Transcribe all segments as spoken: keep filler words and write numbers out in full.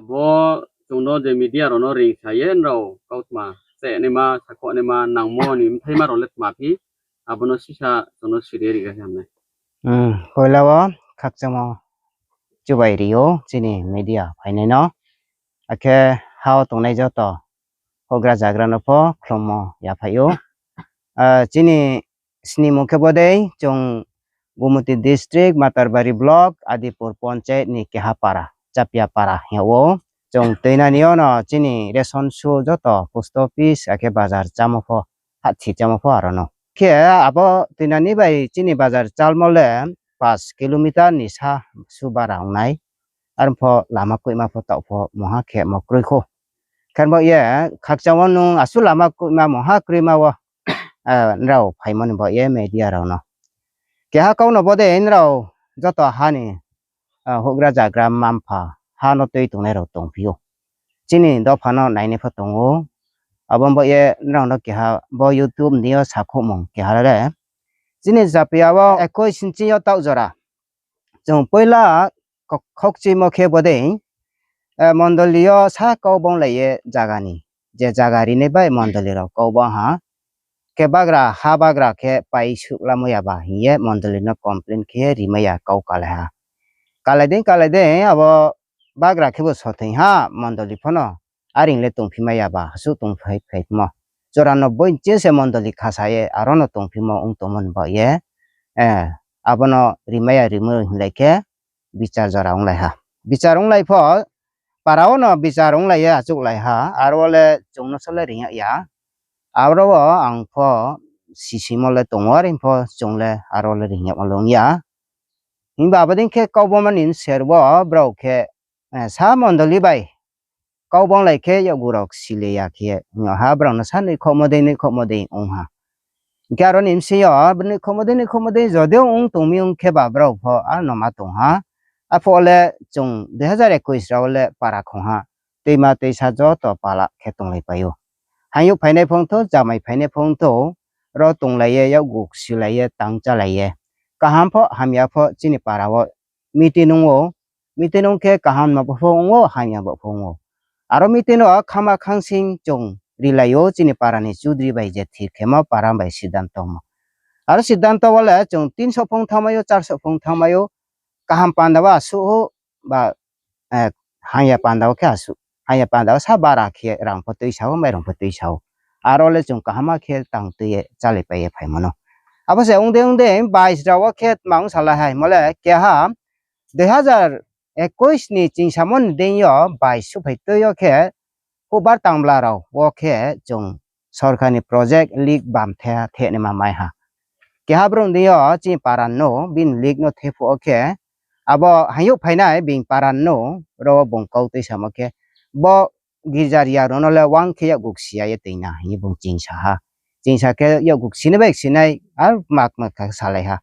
Bo chung no je media rao no reing sa ye nrao kautma, chehnaima, sakhouhnaima, nangmo ni bthaima rao le tma phi, abo no sisa chung no siri ri ga ham nai. Poila wo khakchangmo chubai ri ou chini media phainai no. Akhe ha wo tongnai joto houhgra zagra no pho khlummo yaphai ou. Chini snimung khe bodei, chung Gumoti district, Matarbari block, Adipur panchayat ni keha para, Chapia para hing yag ou. Chung tuinani yo no chini ration su joto post office akhe bazar chámo pho, hahthi chámo pho aro no. Khe abo tuinani bai chini bazar chálmo le পাঁচ kilometer ni sa su bara ong nai. Are pho lama koihma pho taoh pho mungha khe mo kroi khou. Khe bo ye khakchang wo nung asuh lama koihma mungha kroima wo nrao phaimo ni baoh ye media rao no. Keha kau no bodei nrao joto ha ni houhgra zagra mma-mpha ha no tui tongnai rao tongphi ou. Chini dopha no nainai pho tong ou. Abo ni baoh ye nrao no keha bo YouTube ni yo sakhouhmung keha le. Chini Chapia wo একুশ ni ching yo taoh jora. Chung poila khokchimo khe bodei, mondoli yo sa kau banglai ye zaga ni, je zaga rinai bai mondoli rao kau bang ha. Khe bagra, ha bagra khe pai suh lamo ya ba hing ye mondoli no complain khe ye rimai ya kau kalai ha. Kalai dei, kalai dei, abo bagra khe bo sothoi ha mondoli pho no. Aring le tongphimai ya ba, asuh tongphai phaimo. Jora no boiching se mondoli khasa ye, aro no tongphimo ong tongmo ni baoh ye, abo no rimai ya rimo hinglai khe, bichar jora onglai ha. Bichar onglai pho, para wo no bichar onglai ye achouhlai ha, aro wo le chung no so le ring yag ya. Aro wo ang pho sisimo le tong ou, are pho chung le aro le ring yagmo le ong ya. Himba abo dei khe kau boma ni bser wo brao khe, sa mondoli bai kau banglai khe yakgu rao ksilei ya khe hing yag ha, brao no sa noihkhouhmo dei, noihkhouhmo dei ong ha. Hing khe aro ni bsing yo noihkhouhmo dei, noihkhouhmo dei jodi ong tong mi ong khe ba brao pho ano ma tong ha. Aphuh wo le chung দুই হাজার একুশ rao le para khong ha, tuima tuisa joto pala khe tonglai pai ou. Hayouh phainai phung thou, jamai phainai phung thou, ro tonglai ye, yakgu ksilai ye, tang chálai ye. Kaham pho, hamya pho, chini para wo meeting ong ou. Meeting ong khe kaham ma pho ong ou, hamya bo pho ong ou. Aro meeting wo khama khangsing chung rilai ou, chini para ni chudri bai je thir khemo para bai siddhanto mo. Aro siddhanto wo le chung তিনশো phung thanngmai ou, চারশো phung thanngmai ou, kaham panda wo asuh ou, ba, hamya panda wo khe asuh. Hamya panda wo sa bara khe rang pho tuisa ou, mairung pho tuisa ou. Aro le chung kaham khe tang tui ye chálai pai ye phaimo no. Abo se ong dei ong dei, বাইশ rao wo khe tma ong salai ha hingmo le keha দুই হাজার একুশ ni chingsamo ni deing yo বাইশ souhphai tui yo khe, houhbar tangbla rao wo khe chung sorkar ni project leak bam the, the naima mai ha. Keha brouh deing yo chini para no, bini leak no the phuh wo khe, abo hayouh phainai bini para no, ro wo bung kau tuisamo khe, bo girja ri ya rao no le wang khe yakgu ksia ye toing na hing ye bung chingsa ha. Chingsa khe yakgu ksinai bai ksinai, ar kma kma kha salai ha.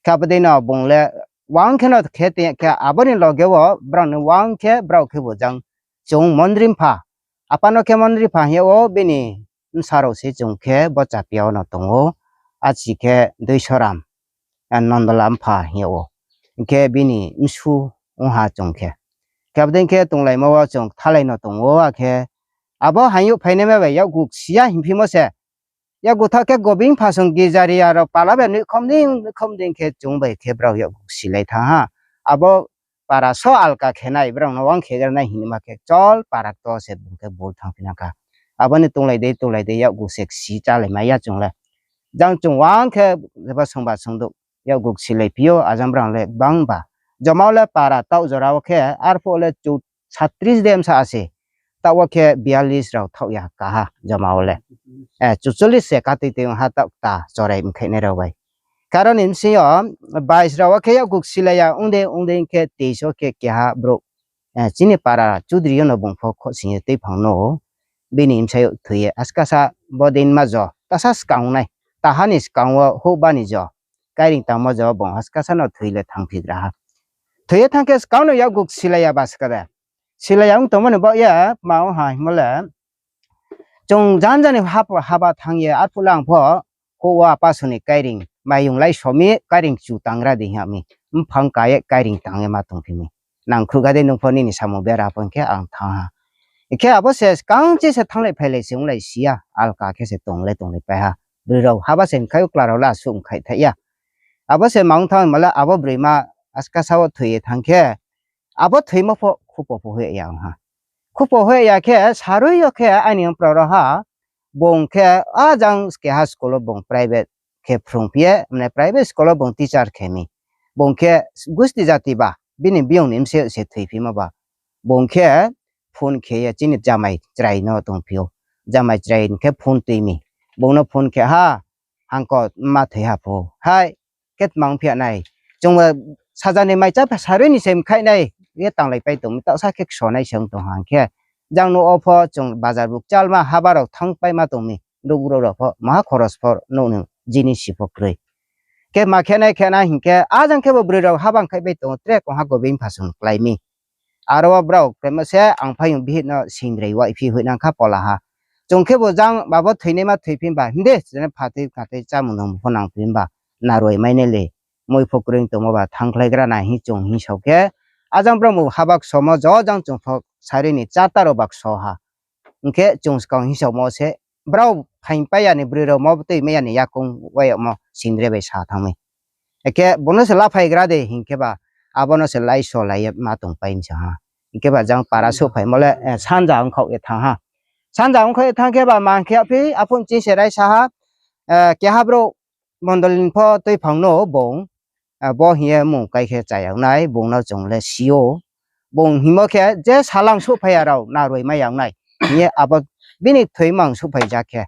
Khe abo dei no bung le wang khe no khe toing ya khe abo ni loge wo brao ni wang khe brao khe bo jang chung mondri mpha. Apa no khe mondri mpha hing yag ou, bini bsa rao se chung khe bo Chapia wo no tong ou, achi khe Duisoram, Nondola mpha hing yag ou. Hing khe bini bsu ong ha chung khe. Khe abo dei khe tonglaimo wo chung kthalai no tong ou, akhe abo hayouh phainaima bai yakgu ksia hingphimo se. Yakgu thaoh khe gobing phasong girja ri ya rao pala bai noihkhom dei, noihkhom dei khe chung bai khe brao yakgu ksilai thanng ha. Abo para so alka khe nai, brao no wang khe gra nai hingma khe chol para kto se bung khe bul thanngphi na kha. Abo ni tonglai dei, tonglai dei yakgu se kchi chálai mai ya chung le. Jang chung wang khe jeba songba songdouh yakgu ksilai phi ou, ajang brao le gbangba. Joma wo le para taoh jora wo khe, arphuh wo le চৌত্রিশ de msa ase. Taoh wo khe বিয়াল্লিশ rao thaoh ya kaha joma wo le. চৌচল্লিশ se katui tui ong ha taoh kta chorai mkhainai rao bai. Karo ni bsing yo বাইশ rao wo khe yakgu ksilai ya, ong dei ong dei khe তেইশ wo khe keha brouh, chini para chudri yo no bung pho khohsing ye tuiphang no, bini bsayouh thoi ye askasa bo dei ma jo, tasa skang nai, taha ni skang wo houhba ni jo, kairing tangmo jo bung askasa no thoi le thanngphi gra ha. Thoi ye thanng khe skang no yakgu ksilai ya ba ska de. Silai ya ong tongmo ni baoh ye, ma ong ha hingmo le, chung janja ni haba thanng ye, arphuh le ang pho, houh wo apa so ni kairing, maiyong lai so mi, kairing chu tangra di hing yag mi, mphang ka ye kairing tang ye ma tongphi mi. nangkhruh ga dei nung pho nini samung bera pho hing khe ang thanng ha. Hing khe abo se kangchi se thannglai phailai se onglai si ya, alka khe se tonglai tonglai pai ha. Broi rao haba se mkhaih ou, chla rao le asuh mkhaih thaih ya. Abo se mang thanng hingmo le abo broima askasa wo thoi ye thanng khe, abo thoimo pho khupo pho hoih ya ong ha. Khupo hoih ya khe, sarui yo khe aini ongpra rao ha, bung khe ajang keha school wo bung private khe phrungphi ye, mane private school wo bung teacher khe mi. Bung khe gusti jati ba, bini biyong ni bsayouh se thoiphimo ba. Bung khe phone khe ye chini jamai chrai no tongphi ou. Jamai chrai khe phone tui mi. Bung no phone khe ha, hangko ma thoi ha pho. Hai, khe tma ongphi ya nai. Chung bo saja ni mai chá pha sarui ni se mkhaih nai. Ye tanglai pai tong mi, taohsa khe kso nai se ong tong ha hing khe. Jang nouh wo pho chung bazar bu kchalma haba rao thanngpaima tong mi. Nouh brouh rao pho maha khoros pho nouh ni jinis si pho kroi. Khe ma khe nai khe nai hing khe, ajang khe bo broi rao haba mkhaih bai tong ou, tre kong ha Gobin pha sung klái mi. Aro wo brao kremo se ang phaiyong bihih no singrei waiphi hoihnang kha pola ha. Chung khe bo jang babo thoinaima thoiphi ba, himde, jene phatoi khatoi chámung nung pho nangphi ba, naroi mai nai le, moi pho kroi tongmo ba thanngkhlaigra nai hing chung hing sao khe, ajang brao bo haba ksomo jo jang chung pho sarui ni chata rao ba kso ha. Hing khe chung skang hing saomo se, brao phaingpai ya ni broi rao mo tui mai ya ni yakoung wai yagmo sindre bai sa thanng mi. Akhe bo no se laphaigra de hing khe ba, abo no se laiso lai ye ma tongpai mi sa ha. Hing khe ba jang para souhphaimo le, eh, sanja ongkhaoh ye thanng ha. Sanja ongkhaoh ye thanng khe ba mang khe aphi, aphuh ching se raisa ha, eh, keha brouh mondoli ni pho tuiphang no bung, ah, bo hing ye mung kai khe chaya ong nai, bung no chung le si ou. Bung hingmo khe je salang souhphai ya rao naroi mai ya ong nai. Hing ye abo bini thoi mang souhphai ja khe,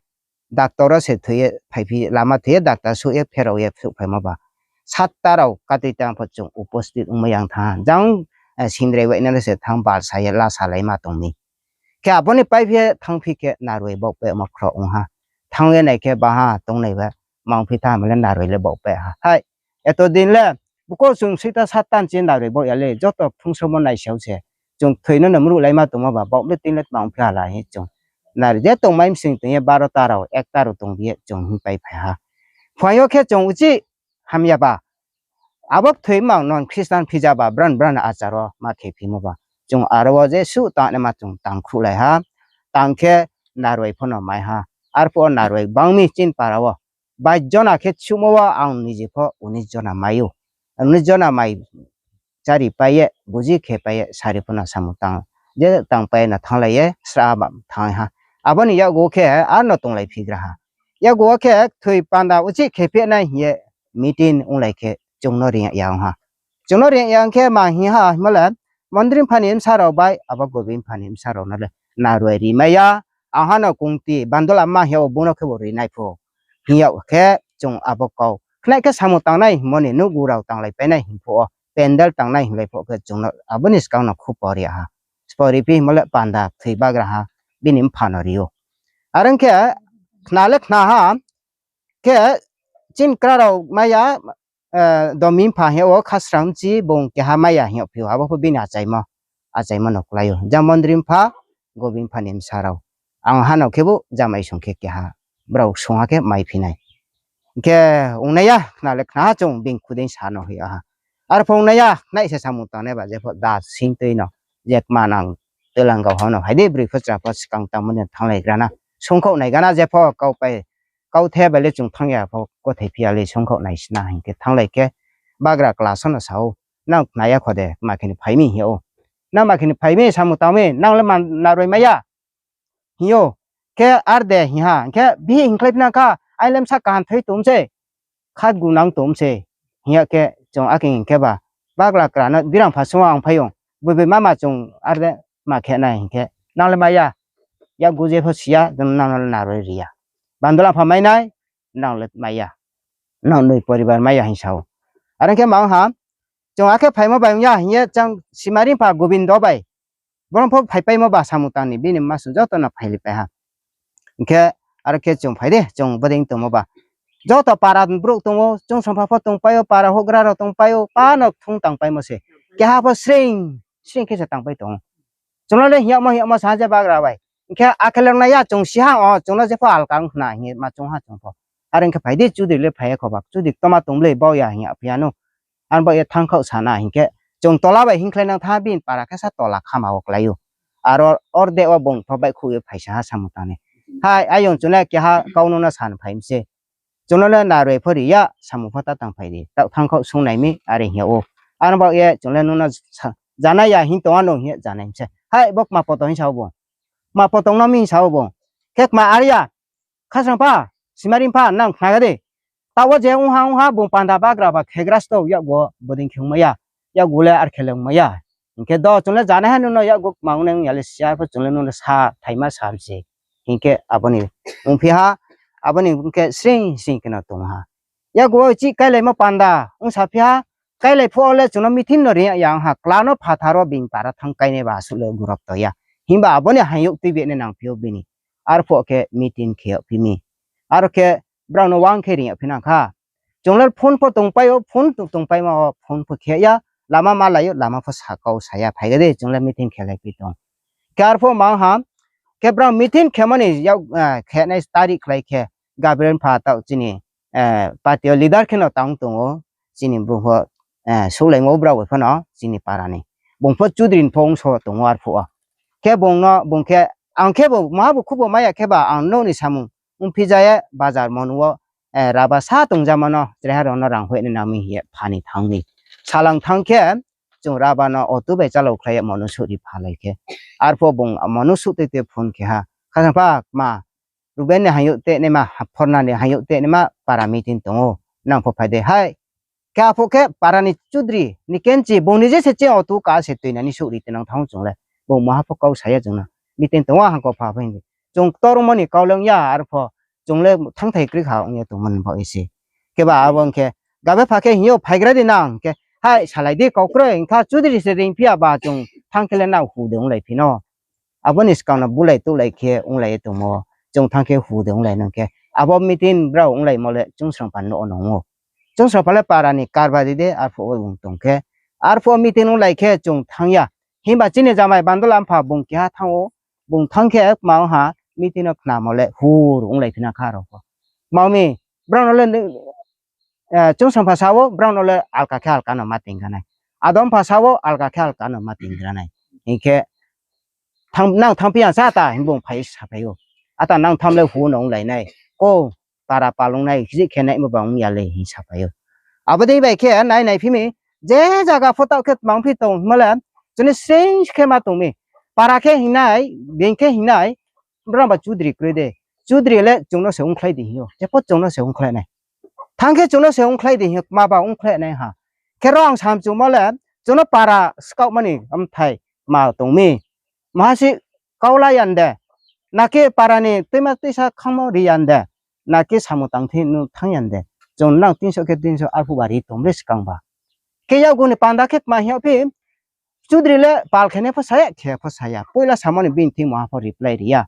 doctor wo se thoi ye phaiphi, lama thoi ye doctor souh ye pherao ye souhphaimo ba. Satta rao katuitang pho chung uposthit ongmai yang thanng ha. Jang, eh, sindre wainai no se thanng balsa ye lasalaima tong mi. Khe abo ni paiphi ye thanngphi khe naroi baoh pehmo khro ong ha. Thanng ye nai khe baha tongnai ba, mangphi tha hama le naroi le baoh peh ha. Hai, eto din le, buko chung sita satan chi naroi baoh ya le, joto phungsomo naisao se. Chung thoi no no mruhlaima tongmo ba, baoh le tin le tma ongphi ha la hing chung. Naroi je tongmai msing tong ye barota rao, ekta rao tong bi ye chung hingpai phai ha. Phuaing yo khe chung uchih hamya ba, abo kthoi mang non Christian phija ba bran bran achar wo ma khe phimo ba. Chung aro wo je suh tangnaima chung tang khruhlai ha, tang khe naroi pho no mai ha. Arphuh wo naroi bang mi chini para wo. Bais jona khe suhmo wo ang nije pho unis jona mai ou. Unis jona mai chári pai ye, buji khe pai ye, sari pho no samung tang. Je tang pai no thannglai ye, sra ba thanng ha. Abo ni yakgu khe, ar no tonglai phigra ha. Yakgu wo khe, kthoi panda uchih khe phehnai hing ye, meeting onglai khe, chung no ri ya ong ha. Chung no ri ya ong khe, ma hing ha, himo le, Mondri mpha ni bsa rao bai, abo Gobin mpha ni bsa rao no le, naroi ri mai ya, ang ha no kungti, bandol ama hing ya, bung no khe bo ri nai pho. Hing ya khe, chung abo kau. Khnai khe samung tangnai hingmo ni nouhgu rao tanglai painai hing phuh wo, pandal tangnai hinglai phuh khe chung no abo ni skang no khupo ri ya ha. Spo ri phi hingmo le panda thoi bagra ha, bini mpha no ri ou. Are ong khe, khna le khna ha, khe chini kra rao mai ya, eh, Domi mpha hing ya wo khasram chi bung keha mai ya hing yag phi ou, abo pho bini achaimo, achaimo no klái ou. Jang Mondri mpha, Gobin mpha ni bsa rao. Ang ha no khebu jamai song khe keha, brao song ha khe mai phi nai. Hing khe ongnai ya, khna le khna ha chung bini khudei sa no hoih ya ha. Arphuh ongnai ya, khnai se samung tangnai ba, jepho da sing tui no, je kma nang toilang gau ha no, hai dei broi pho chra pho skang tangmo ni thannglai gra na. Songkhaoh nai gana jepho kau pai, kau the bai le chung thanng ya pho, kothai phi ya le songkhaoh nai sna hing khe thannglai khe bagra kla so no sa ou, nang khna ya kho de, ma khe ni phai mi hing ou. Nang ma khe ni phai mi, samung tang mi, nang le ma naroi mai ya. Hing ou, khe ar de hing ha, hing khe bihih hingkhlai phi nang kha, ai le bsa kaham thoi tong se, khatgu nang tong se, hing ya khe chung akhe hing khe ba, bagra kra no birang pha sung ang phai ong, boi boi mama chung ar de ma khe nai hing khe, nang le mai ya, yakgu je pho si ya, nang no le naroi ri ya. Bandol mpha mai nai, nang le mai ya. Nang noi poribar mai ya hing sa ou. Are ong khe ma ong ha, chung akhe phaimo bai ong ya hing ye, chung Simari mpha Gobindo bai. Boro pho phaipaimo ba samung tang ni bini masung joto no phailai pai ha. Hing khe, aro khe chung phai di, chung bodei tongmo ba. Joto para ni brouh tong ou, chung songpha pho tongpai ou, para houhgra rao tongpai ou, pa no kthung tangpaimo se. Keha pho sring, sring khe se tangpai tong ou. Chung no le hing yagmo, hing yagmo sa je bagra bai. Hing khe akhe le nai ya, chung si ha, o, chung no jepho alka ong khna hing ye ma chung ha chung pho. Are ong khe phai di, chudri le phai ya kho ba, chudri ktoma tong le bau ya hing ya phi ya no. Ang bau ye thanng khaoh sa na hing khe, Chung tola bai hingkhlai nang tha, bini para khe sa tola khama wo klái ou. Aro ordek wo bung pho baihkhouh ye phaisa ha samung tang ni. Hai, ayong chung le keha kau no no san phai mi se. Chung no le naroi pho ri ya, samung pho ta tang phai di. Taoh thanngkhaoh sung nai mi, are hing yag ou. Aro baoh ye chung le nung no sa-, janai ya hing tong ano hing ye janai mi se. Hai, bo kma poto hing sa ou bung. Kma poto no mi hing sa ou bung. Khe kma are ya, Khasrang pha, Simari pha, nang khna ga di. Taoh wo je ong ha, ong ha, bung panda bagra ba khegra sto, yakgu bodei khe ongmai ya. Yakgu le ar khe le ongmai ya. Hing khe do chung le janai ha nung no yakgu kma ong nai ong ya le sia pho chung le nung no sa, thaima sa mi se. Hing khe abo ni ongphi ha, abo ni ong khe sring sring khe no tong ha. Yakgu wo chih kailaimo panda ong sa phi ha, kailai phuh wo le chung no meeting no ri ya ong ha, kla no phathar wo bini para thanng kainai ba asuh le gurop to ya. Himba abo ni hayouh tuibi nai nang phi ou bini. Arphuh khe meeting khe yag phi mi. Aro khe brao no uang khe ri yag phi nang kha. Chung le phone pho tongpai ou, phone tongpaimo wo phone pho khe ya, lama malai ou, lama pho sakau sa ya, phai ga di, chung le meeting khelai phi tong. Khe arphuh mang ha, khe brao meeting khemo ni yak, khenai tarik khlai khe, Gabriel pha taoh chini party wo leader khe no tang tong ou, chini bung pho, souhlaimo brao bai pho no chini para ni. Bung pho chudri ni pho ongso tong ou arphuh wo. Khe bung no, bung khe, ang khe bo maha bo khubo mai ya khe ba ang nouh ni samung ongphi ja ye bazar monu wo, raba sa tongjamo no chraiha rao no rang hoih nai nang mi hing ye pha ni thanng ni. Salang thanng khe, chung raba no auto bai chalao khlai ye monu souhri phalai khe. Arphuh bung monu souh tei tei phone khe ha. Khasrang pha kma, Ruben ni hayouh tei naima, Phorna ni hayouh tei naima para meeting tong ou. Nang pho phai de hai. Khe arphuh khe para ni chudri ni kenchi, bung ni je se chini auto ka se tuinani souhri tinang thanng chung le. Bung maha pho kau sa ya chung no. Meeting tong ou hangko pha pho hing di. Chung ktormo ni kau le ong ya arphuh. Chung le thanngthai kroi kha ong ye tongmo ni baoh ye se. Khe ba abo ong khe, Gabe pha khe hing yo phaigra di nang khe, hai salai di kau kroi, ong kha chudri se reingphi ya ba chung thanng khe le nrao hu de onglai phi no. Abo ni skang no bulai touhlai khe onglai ye tongmo, chung thanng khe hu de onglai nang khe. Abo meeting brao onglaimo le Chungsrang pha no nong ou. Chungsrang pha le para ni karba di de, arphuh wo bung tong khe. Arphuh wo meeting onglai khe chung thanng ya. Himba chini jamai Bandola mpha bung keha thanng ou, bung thanng khe kma ong ha, meeting no khnamo le hur onglai phi na kha rao pho. Kma ong mi, brao no le Chungsrang pha sa ou, brao no le alka khe alka no ma tinggra nai. Adam pha sa ou, alka khe alka no ma tinggra nai. Hing khe, nang thanngphi ya sa ta, hing bung phai saphai ou. Ata nang tham le hu no onglai nai. Ko, para palung nai, hijik khe naimo ba ong ya le, hing saphai ou. Abo dei bai khe, nai nai phi mi, je zaga pho taoh khe tmang phi tong hingmo le, chini sring khe ma tong mi. Para khe hing nai, being khe hing nai, brao ba chudri kroi de. Chudri le chung no se ongkhlai di hing ou. Jepho chung no se ongkhlai nai. Thanng khe chung no se ongkhlai di hing ou, kma ba ongkhlai nai ha. Khe ro ang samchungmo le, chung no para skaohmo ni mthai kma tong mi. Maha se kau la ya de. Naki para ni tuima tuisa khangmo ri ya de. Naki samung tang thi no thanng ya de. Chung nang tinso khe tinso arphuh ba ri tong le skang ba. Khe yakgu ni panda khe kma hing yag phi, chudri le pal khe nai pho sa ya, khe pho sa ya. Poila samo ni bini thing maha pho reply ri ya.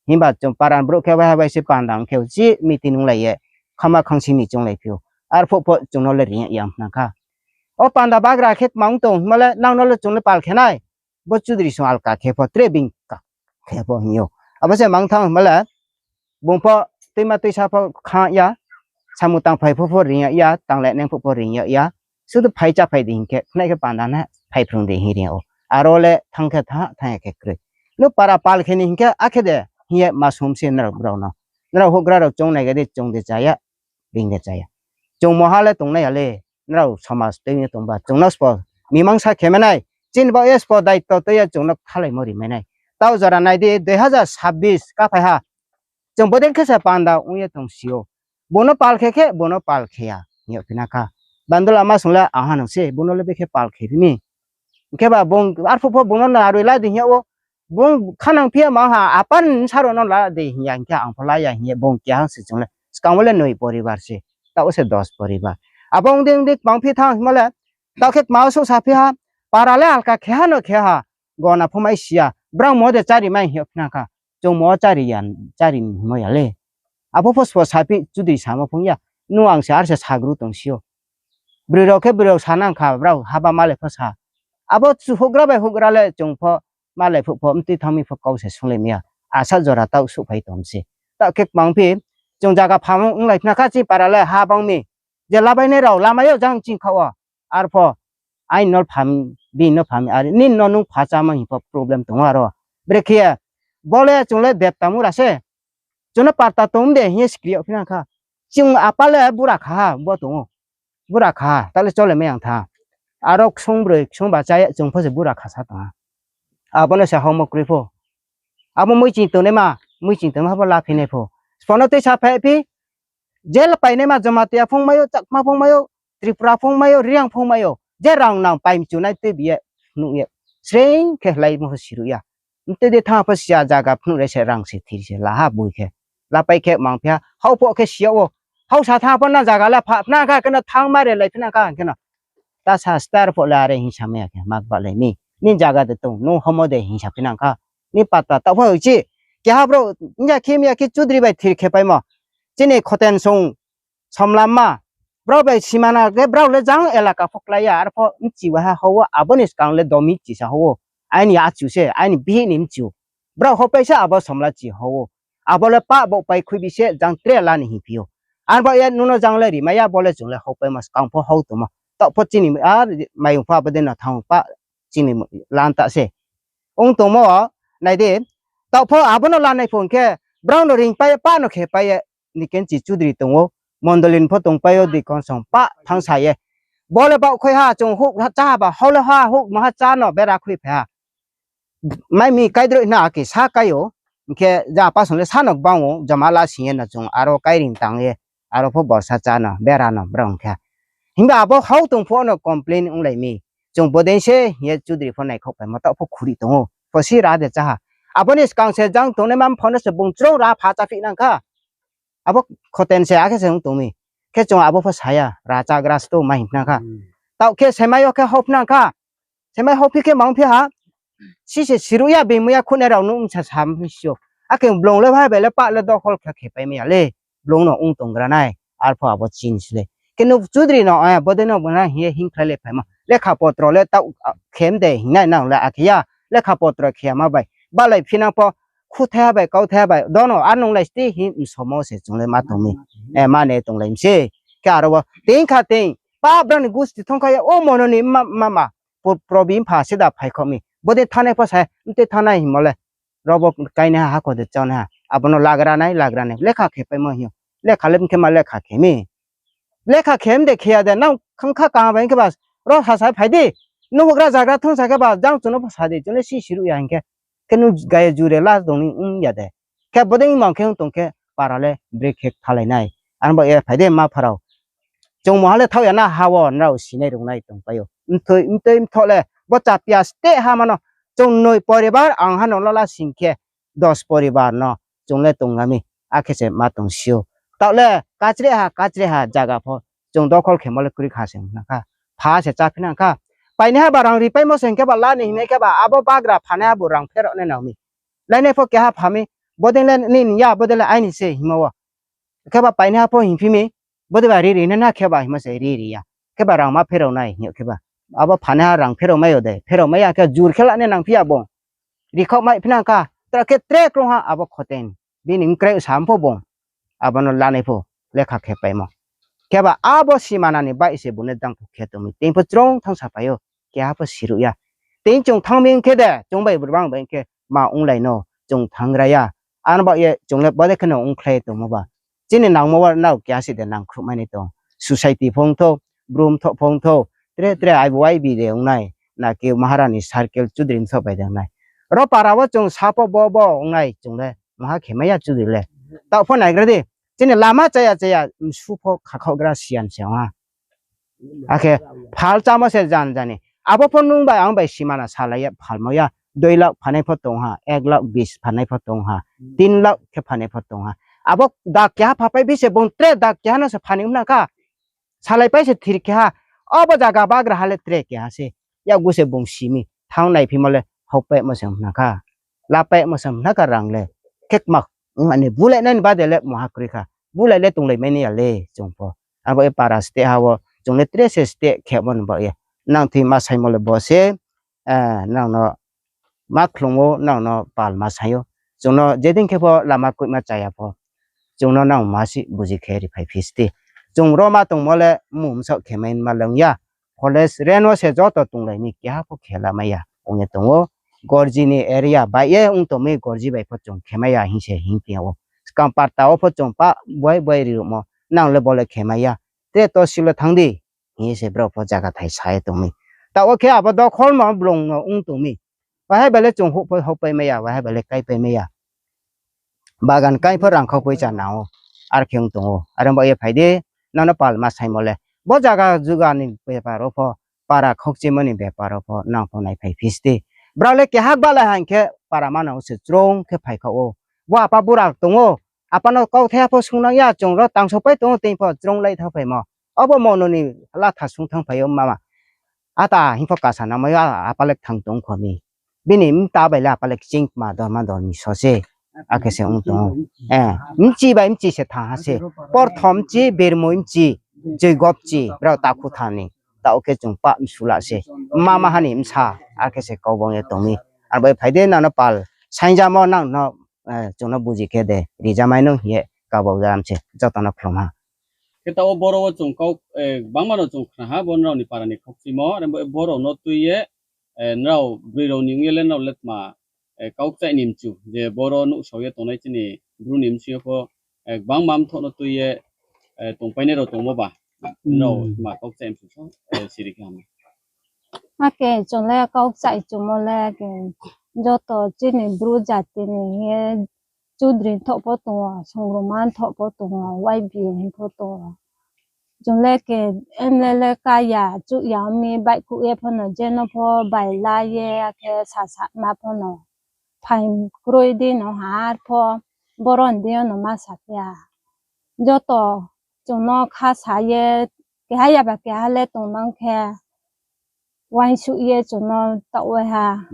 Himba chung para ni brouh khe waiha bai se panda ong khe uchih meeting onglai ye, khama khangsi ni chounglai phi ou. Arphuh pho chung no le ri ya ong khna kha. O panda bagra khe kma ong tong hingmo le, nang no le chung le pal khe nai. Bo chudri song alka khe pho, tre being ka khe pho hing ou. Abo se mang thanng hingmo le, bung pho tuima tuisa pho kha ya, samung tangphai pho pho ri ya, tanglai nai pho pho ri ya. Sudu phai cháphai di hing khe, khnai khe panda na phai phrung di hing ri ou. Aro le thanng khe thanng, thanng ya khe kroi. No para pal khe ni hing khe, akhe de hing ye ma sum se nrao brao no. Nrao houhgra rao choung nai ga di, chung de cha ya, being de cha ya. Chung moha le tongnai ya le, nrao somaj tui ye tongba, chung no sbo mimangsa khe mai nai, chini baoh ye sbo daito tui ye chung no kthalaimo ri mai nai. Taoh jora nai di, dui hazar sabbish kaphai ha, chung bodei khe se panda ong ye tong si ou. Bung no pal khe khe, bung no pal khe ya hing yag phi na kha. Bandola ma sung le ang ha nang se, bung no le bekhe pal khe phi mi. Hing khe ba bung arphuh pho bung no naroi la di hing yag ou. Bung khanang phi ya ma ha, apar ni bsa rao no la di hing ya, hing khe ang pho la ya hing ye bung keha se chung le. Skang wo le noi poribar se, taoh wo se dos poribar. Abo ong di ong di kmang phi thanng hingmo le, taoh khe kma wo souhsa phi ha, para le alka khe ha no khe ha, gona pho mai si ya, brao mo de chári mai hing yag phi na kha, chung mo chári ya, chári hingmo ya le. Abo pho sbo saphi chudri samo phung ya, nung ang se ar se sagru tong si ou. Broi rao khe broi rao sa nang kha, brao haba malai pho sa. Abo houhgra bai houhgra le chung pho malai phuh pho mtui thanng mi pho kau se sunglai mi ya. Asa jora taoh souhphai tong se. Taoh khe kmang phi, chung zaga phamo onglai phi na kha chini para le ha bang mi. Je labainai rao lama yo jang ching khaoh wo. Arpho, aini nol pham bini no pha mi, are nini no nung pha chámo hing pho problem tong ou aro. Brekhe ye, bo le chung le beptamura se. Chung no parta tong de hing ye skri yag phi nang kha. Chung apa le bura kha ha, bo tong ou. Bura kha ha, ta le chole mai yang tha. Aro ksung broi, ksung ba chá ye chung pho se bura kha sa tong ha. Abo no se haumo kroi pho. Abo muiching tongnaima, muiching tongnaima bo la phi nai pho. Sbo no tei sa phai phi, je la painaima Jamatia phung mai ou, Chakma phung mai ou, Tripura phung mai ou, Reang phung mai ou. Je rang nang pai mchu nai tei bi ye, phnuh ye. Sreing khe laimo pho siruh ya. Mtei de thanng pho sia zaga phnuh re se rang se thir se la ha boi khe. La pai khe mang phi ha, hao pho khe si yag ou. Hao sa thanng pho na zaga le pha phi nang kha, khe no thanng ma re lai phi nang kha, khe no. Ta sa star pho le are hing sa mai ya khe, mak ba lai ni. Ni zaga de tong, nung homo de hing sa phi nang kha. Ni pata taoh pho chi. Keha brouh, hing ya khe mi ya khe chudri bai thir khe paimo. Chini khoten song, somlamma. Brao bai simana khe brao le jang elaka pho klái ya, arpho mchi wa ha hao wo, abo ni skang le domi chisa hao wo. Aini achu se, aini bihih ni mchi ou. Brao hopai se abo somla chi hao wo. Abo le pah bo pai khui bi se jang tre la ni hingphi ou. Arba ye nung no jang le rimai ya, bo le chung le hopaimo skang pho hao tongmo. Taoh pho chini, a, mayung pho abo de no thanng pah chini lanta se. Ong tongmo, nai di, taoh pho abo no lanai pho hing khe, brao no ringpai ye, pah no khepai ye, ni kenchi chudri tong ou, mondoli ni pho tongpai ou, dikon song pah thanngsa ye. Bo le baoh khoi ha, chung houh chá ha ba, hao le ha, houh maha chá no bera khui phai ha. Mai mi kaidroih na ake sa kai ou, hing khe ja pasong le sa no gbang ou, jama la sing ye no chung aro kairing tang ye, aro pho borsa chá no, bera no, brao hing khe. Himba abo hao tong pho no complain onglai mi. Chung bodei se hing ye chudri pho naikhaoh paimo taoh pho khuri tong ou, pho si ra de chá ha. Abo ni skang se jang tongnaima pho no se bung chrung ra pha cháphi nang kha. Abo khoten se akhe se ong tong mi. Khe chung abo pho sa ya, ra chágra sto ma hing phi nang kha. Taoh khe semai yo khe hao phi nang kha. Semai hao phi khe mang phi ha. Si se siruh ya, bimui ya, khunai rao no ongsa sa mi si ou. Akhe blong le bhai bai le pah le dokhol khe khe pai mai ya le. Blong no ong tonggra nai, arpho abo chini si le. Khe no chudri no, bodei no bo na hing ye hingkhlai le phaimo. Lekha potro le taoh, khem de hing nai nang le akhe ya. Lekha potro khe ya ma bai. Balai phi nang pho, khuthaiha bai, kauthaiha bai. Dono, a nunglai sti hing msomo se chung le ma tong mi. Ma ne tonglai mi se. Khe aro wo, teing kha teing. Pa brao ni gusti thong kha ya, o mono ni ma, ma, ma. Probi mpha se da phai kho mi. Bodei thanngnai pho sa, mtei thanngnai hingmo le. Ro bo kainaiha, hakho de chaonaiha. Abo no lagra nai, lagra nai. Lekha khe paimo hing ou. Lekha le mkhe ma lekha khe mi. Lekha khe mde khe ya de, nang khangkha kaham bai hing khe ba, ro sasa phai di. Nung houhgra zagra thung sa khe ba, jang chung no pho sa di, chung le si siruh ya hing khe. Khe nung gaya jure la tong ni ong ya de. Khe bodei mang khe ong tong khe, para le brake khe kthalai nai. Arba ye phai de ma pha rao. Chung moha le thaoh ya na ha wo, nrao sinai rungnai tongpai ou. Mtoi, mtoi mthoh le, bo Chapia state ha mano. Chung noi poribar, ang ha no lola sing khe, dos poribar no, chung le tongla mi, akhe se ma tong si ou. Taoh le, kachre ha, kachre ha, zaga pho, chung dokhol khemo le kroi kha se hing nang kha. Pha se cháphi nang kha. Painaiha ba rang ripaimo se hing khe ba la ni hing nai khe ba, abo bagra phanaiha bo rang pherao nai nang mi. Lainai pho keha pha mi, bodei le nini ya, bodei le aini se hingmo wo. Khe ba painaiha pho hingphi mi, bodei ba ri ri nai na khe ba hingmo se ri ri ya. Khe ba rang ma pherao nai hing khe ba. Abo phanaiha rang pherao mai ou de, pherao mai ya khe jur khe la nai nang phi ya bung. Rikhaoh mai phi nang kha, tra khe tre krungha abo khoten. Bini mkrai sam pho bung. Abo no lanai pho, lekha khe paimo. Khe ba abo simana ni baih se bung no dangphu khe tong mi. Teing pho chrung thanngsa phai ou, keha pho siruh ya. Teing chung thanng mi hing khe de, chung bai brang bai hing khe ma onglai no, chung thanngra ya. Arba ye chung le bodei khe no ongkhlai tongmo ba. Chini nangmo wo nrao keha se de nangkhruh mai nai tong. Society pho ongthou, bru mthoh pho ongthou, tre tre I B Y B de ong nai, na khe Maharani circle chudri mthoh bai de ong nai. Ro para wo chung sa pho bo bo ong nai chung le, maha khe mai ya chudri le. Taoh pho naigra di, chini lama chaya chaya msu pho khakhaohgra siyan se ong ha. Akhe phal chámo se jan jani. Abo pho nung bai ang bai simana salai ye phalmo ya. Dui lakh phanai pho tong ha, ek lakh bis phanai pho tong ha, tin lakh khe phanai pho tong ha. Abo dak keha phapai bi se bung tre dak keha no se phanai nang kha. Salai pai se thir keha. Abo zaga bagraha le tre keha se. Yakgu se bung si mi. Thanng naiphimo le houhpaimo se nang kha. Lapaimo se nang kha rang le. Khe kma, mane bulai nai ni bade le maha kroi kha. Bulai le tonglai mai nai ya le chung pho. Abo ye para state ha wo, chung le tre se state khemo ni baoh ye. Nang thoi ma saimo le bo se, nang no ma khlum ou, nang no pal ma sai ou. Chung no jedin khe pho lama koihma chaya pho, chung no nang ma si buji khe ri phai phi sdi. Chung ro ma tongmo le mmung bsaoh khe mai ma leng ya. forest range wo se joto tonglai mi, keha pho khe la mai ya ong ye tong ou. Gorji ni area bai ye ong tong mi, gorji bai pho chung khe mai ya hing se hing tong ou. Skang parta wo pho chung pa boi boi ri ruhmo, nang le bo le khe mai ya. Tre to silo thanng di. Hing ye se brao pho zaga thai sa ye tong mi. Taoh wo khe abo dokhol mo blung no ong tong mi. Wahai bai le chung houh pho houhpai mai ya, wahai bai le kaipai mai ya. Bagan kai pho rangkhau poicha nang ou, ar khe ong tong ou. Are bo ye phai di, nang no pal ma saimo le. Bo zaga juga ni bepar wo pho, para khokchimo ni bepar wo pho, nang pho naiphai phi sti. Brao le keha gbalai ha hing khe para manang se chrung khe phai kha ou. Bo apa bura tong ou, apa no kauthai pho sungnang ya, chung ro tangsopai tong ou, tei pho chrung lai tha phaimo. Abo mono ni latha sung thanng phai ou mama. Ata hing pho kasa nangmai ya, apa le kthang tong kho mi. Bini mta bai le apa le kching kma dorma dormi so se. Akhe se ong tong ou. Eh, mchi bai mchi se thanng ha se. Porthom mchi, birmoi mchi, joigo mchi, brao takhu tha ni. Taoh khe chung pa msula se. Mama ha ni bsa, akhe se kau bang ye tong mi. Ar bai phai di nang no pal saingjamo nang no, eh, chung no buji khe de rijamai no hing ye kabau jam se. Joto no khlum ha. Khe taoh wo boro wo chung kau, eh, gbangma no chung khna ha, bo nrao ni para ni khokchimo, are bo boro no tui ye, eh, nrao broi rao ni ong ye le nrao le tma, eh, kau kchaih ni mchu, je boro nuhsao ye tongnai chini bru ni mchu yo pho, eh, gbangma mthoh no tui ye, eh, tongpainai rao tongmo ba, nrao tma kau kchaih mchu so, eh, siri khe ham. Akhe chung le kau kchaih chumo le khe joto chini bru jati ni hing ye Chudri mthoh pho tong ou, Songrongma mthoh pho tong ou, Y B A hing pho tong ou. Chung le khe M L A le ka ya, chuh ya ong mi, baihkhouh ye pho no, je no pho bai la ye, akhe sasa ma pho no. Phaing kroi di no ha, ar pho boron di yo no ma sa phi ya. Joto chung no kha sa ye, keha ya ba keha le tongnang khe, uaingsouh ye chung no taoh wai ha.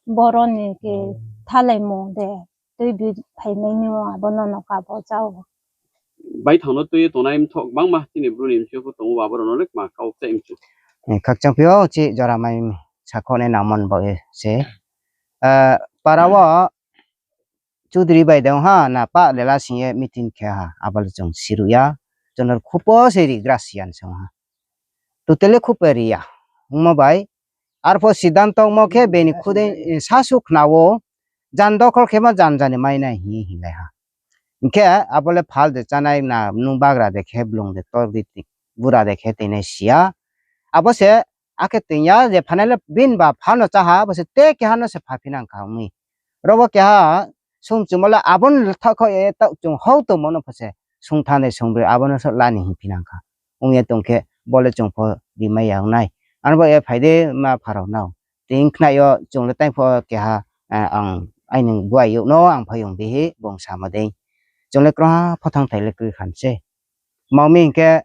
Boron ni khe thalaimung de, tui bi phainai ni abo no no kabo chá ou. Baithang no tui ye tongnai mthoh gbangma chini bru ni mchu pho tong ou, abo rao no le kma kau kchaih mchu. Eh, khakchang phi ou, chi jora mai sakhoh nai nangmo ni baoh ye se. Eh, para wo Chudri bai de ong ha, na pa lela sing ye meeting khe ha, abo le chung siruh ya. Chung no khupo se ri gra siyan se ong ha. Totally khupo ri ya. Ongmo bai, arpho siddhanto ongmo khe bini khudei, eh, sasu khna wo, jan dokhol khemo jan jani mai nai hing ye hing lai ha. Hing khe abo le phal de chánai na, nung bagra de khe, blung de tor di, bura de khe teinai si ya. Abo se, akhe toing ya je phanai le bini ba phal no chá ha, abo se te keha no se pha phi nang kha ong mi. Ro bo keha sung chumo le abo no thaoh khaoh ye taoh chung hau tongmo no pho se sung thanai sung broi abo no so la ni hing phi nang kha. Ong ye tong khe bo le chung pho rimai ya ong nai. Ano bo ye phai di ma pha rao nao. Tei khnai yo chung le tai pho keha, eh, ang aini guai youh no ang phaiyong di hi bung samo dei. Chung le kroi ha pho thanng thai le kroi khan se. Ma ong mi hing khe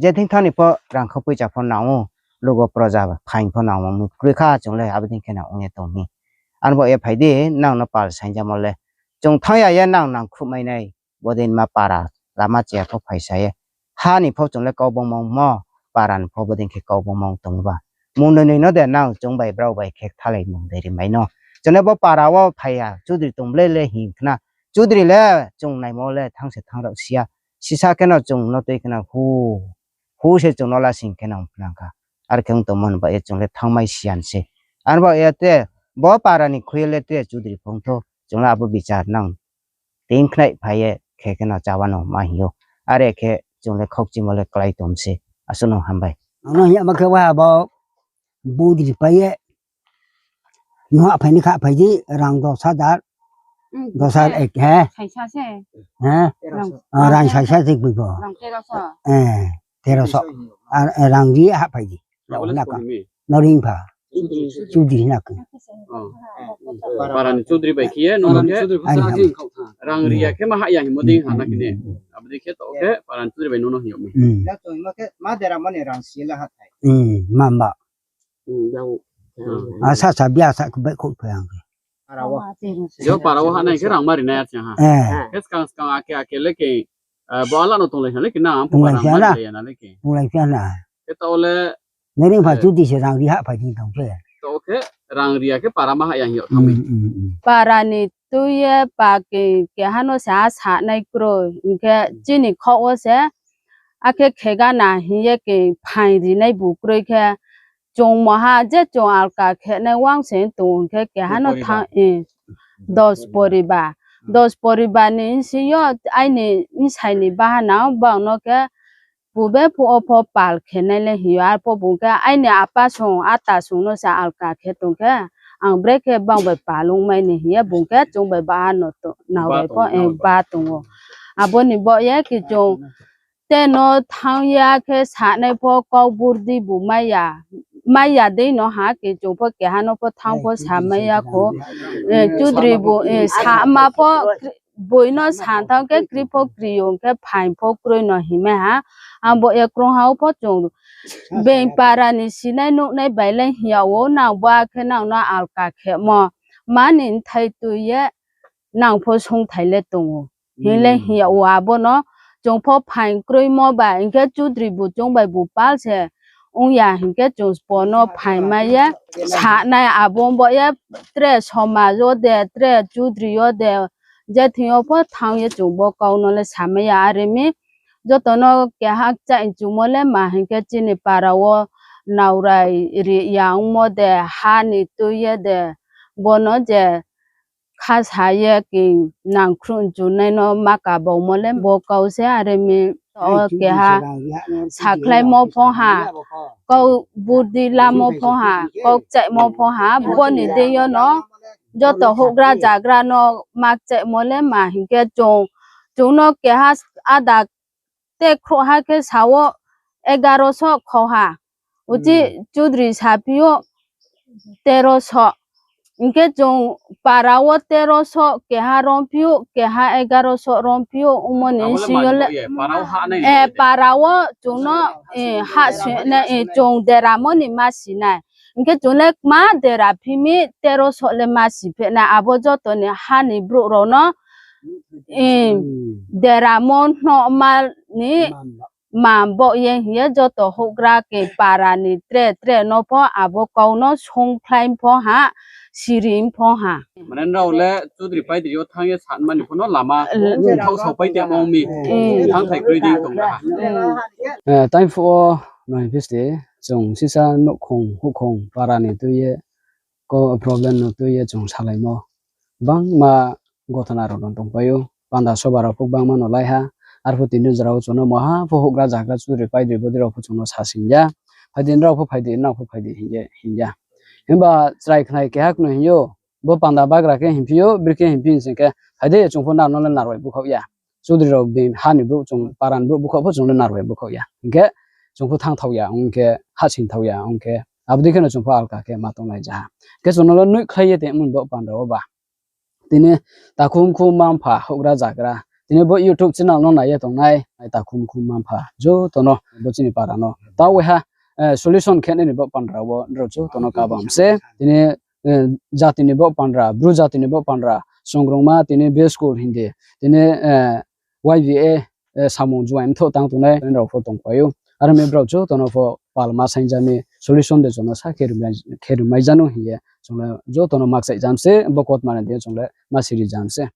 je thing thanng ni pho rangkhau poicha pho nang ou, lugo proja phaing pho nang ou, kroi kha chung le abo dei khe nang ong ye tong mi. Ano bo ye phai di, nang no pal saingjamo le. Chung thanng ya ye nang nang khruhmai nai, bodei ma para, lama chaya pho phaisa ye. Ha ni pho chung le kau bangmo mo, para ni pho bodei khe kau bangmo tong ba. Mung noi noi no de nang chung bai brao bai khe thalai mung de rimai no. Chung le bo para wo phai ya, chudri tong ble le hing khna. Chudri le chung naimo le thanng se thanng rao si ya. Sisa khe no chung no tui khe no hu, hu se chung no lasing khe no ong phnang kha. Ar khe ong tongmo ni baoh ye chung le thanngmai siyan se. Ano baoh ye te, bo para ni khui ye le te chudri phung tho, chung le abo bichar nang. Tei khnai phai ye khe khe no chá wa no ma hing ou. Are khe chung le khaukchimo le klái tom se. Asuh no hambai. Ang no hing ya ma khe wa bo budri pai ye. Nung hahphai ni khahphai di, rang dos hajar. Dos hajar ek, he? Saisa se. He? Rang saisa se bui bo. Rang teroso. Eh, teroso. Ar, eh, rang ri hahphai di. Abo le sbo himi? Noring pha. Chudri hina khe. Para ni chudri bai khe ye, nung khe? Rang ri ya khe ma hah ya himo dei ha na khe ne. Abo dei khe to khe, para ni chudri bai nung no hing yag mi. Hmm, ma ba. Hmm, ya o. Hmm. Asa sa bia sa khe bai khouh phai ang khe. Yo para wo ha nai khe rang ma ri nai ya se ha. Eh. Khe skang skang ake ake le khe, eh, bo ala no tonglai sa le khe na, ang pho rang ma ri ya na le khe. Tonglai sa na. Khe to le, nai ring pha, eh, chudri se rang ri hahphai di tong khe. To khe rang ri ya khe para ma hah ya hing yag tong mi. Hmm, hmm, hmm. Para ni tui ye pa khe, keha no se a sa nai kroi. Hing khe chini khaoh wo se, akhe khega na hing ye ke phaing rinai bu kroi khe, chung moha je chung alka khenai uang se tong khe keha no thanng, dos poriba. Dos poriba ni bsing yo aini bsai ni bahanao bang no khe pube phuh wo pho pal khenai le hing yo, arpho bung khe aini apa song, ata song no se alka khe tong khe, ang brekhe bang bai pal ongmai ni hing ye bung khe chung bai baha no to-, nao bai pho, ba tong ou. Abo ni baoh ye ke chung te no thanng ya khe sanai pho kau burdi bu mai ya, mai ya dei no ha ke chung pho keha no pho thanng pho samai ya kho. Chudri bu, sama pho, boi no san thanng khe kri pho kri yo khe phaing pho kroi no hingmai ha. Ang bo ye krungha wo pho chung being para ni sinai nuhnai bai le hing ya ou, nang bo akhe nang no alka khemo, mani bthai tui ye nang pho songthai le tong ou. Hing le hing ya ou abo no, chung pho phaing kroimo ba, hing khe chudri bu chung bai bu pal se ong ya, hing khe chung sbo no phaing mai ye sanai abo bo ye tre somaj wo de, tre chudri yo de, je thing yo pho thanng ye chung bo kau no le samai ya. Are mi joto no keha kchaih chumo le ma hing khe chini para wo naorai ri ya ongmo de, ha ni tui ye de, bo no je khasa ye ke nangkhruh chunai no ma kabaumo le bo kau se. Are mi o keha sakhlaimo pho ha, kau burdi lamo pho ha, kau kchaihmo pho ha, bo ni deing yo no joto houhgra zagra no ma kchaihmo le ma hing khe chung, chung no keha ada te khrouhha khe sa wo egaro so khau ha. Uchih chudri saphi ou tero so. Hing khe chung para wo tero so, keha romphi ou, keha egaro so romphi ou, ongmo ni bsing yo le, para wo chung no, hahsoing nai, chung deramo ni ma si nai. Hing khe chung le kma dera phi mi tero so le ma si phehnai, abo joto ni ha ni brouh rao no deramo hnohma ni ma baoh ye hing ye joto houhgra ke para ni tre tre no pho abo kau no songkhlai pho ha, siri pho ha. Mane nrao le chudri paidri yo thanng ye sanmani pho no lama thaoh saopai tongmo mi, thanngthai kroi dei tong ha. Time phuh wo no hing phi se, chung sisa nouhkhong houhkhong para ni tui ye, problem no tui ye chung salaimo. Bangma gothona rao no tongpai ou, panda soba rao pho bangma no lai ha, arphuh tini jora wo chung no maha pho houhgra zagra chudri paidri bodei rao pho chung no sasing ya, phai di nrao pho phai di, nrao pho phai di hing ye hing ya. Himba chrai khnai keha kno hing ou, bo panda bagra khe hingphi ou, bri khe hingphi hing sing khe, phai di chung pho nrao no le narbai bukhaoh ya. Chudri rao bini ha ni brouh chung, para ni brouh bukhaoh pho chung le narbai bukhaoh ya. Hing khe chung pho thanngthao ya ong khe, hahsoingthao ya ong khe, abo dei khe no chung pho alka khe ma tonglai ja ha. Khe chung no le noihkhlai ye tongmo ni bo panda wo ba. Tini takhum khum mma-mpha houhgra zagra, tini bo YouTube channel no nai ye tongnai takhum khum mma-mpha joto no, bo chini para no taoh waiha solution khe nai ni bo panda wo nrao joto no kabam se. Tini jati ni bo panda, Bru jati ni bo panda, songrongma tini B school hindi, tini Y B A samung juaing mthoh tang tongnai rao pho tongpai ou. Are mi brao joto no pho palma saing ja mi, solution de chung no sa khe rimai ja nou hing ye chung le joto no makchaih jam se, bo kautma ni deing yo chung le ma siri jam se.